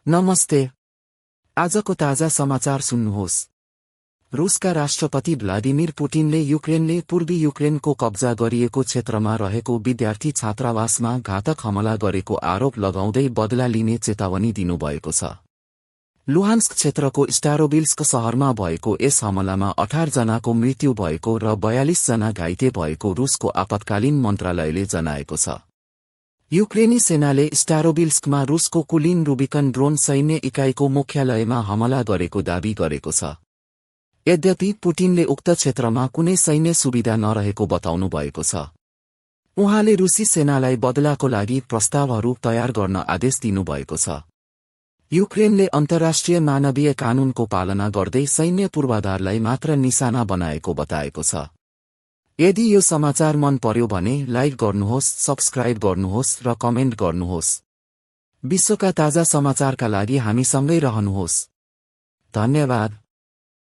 नमस्ते। आजको ताजा समाचार सुन्नुहोस्। रुसका राष्ट्रपति भ्लादिमिर पुटिनले युक्रेनले पूर्वी युक्रेनको कब्जा गरिएको क्षेत्रमा रहेको विद्यार्थी छात्रावासमा घातक हमला गरेको आरोप लगाउँदै बदला लिने चेतावनी दिनुभएको छ। लुहान्स्क क्षेत्रको स्टारोबिल्स्क शहरमा भएको यस हमलामा 18 जनाको मृत्यु भएको र 42 जना घाइते भएको रुसको आपतकालीन मन्त्रालयले जनाएको छ। युक्रेनी सेनाले स्टारोबिल्स्कमा रुसको कुलिन रुबिकन ड्रोन सैन्य इकाइको मुख्यालयमा हमला गरेको दाबी गरेको छ। यद्यपि पुटिनले उक्त क्षेत्रमा कुनै सैन्य सुविधा नरहेको बताउनु भएको छ। उहाँले रुसी सेनालाई बदलाको लागि प्रस्तावहरू तयार गर्न आदेश दिनुभएको छ। युक्रेनले अन्तर्राष्ट्रिय मानवीय कानूनको पालना गर्दै सैन्य पूर्वाधारलाई मात्र निशाना बनाएको बताएको छ। यदि यो समाचार मन पर्यो भने लाइक गर्नुहोस्, सब्स्क्राइब गर्नुहोस् र कमेन्ट गर्नुहोस्। विश्वका ताजा समाचारका लागि हामीसँगै रहनुहोस्। धन्यवाद।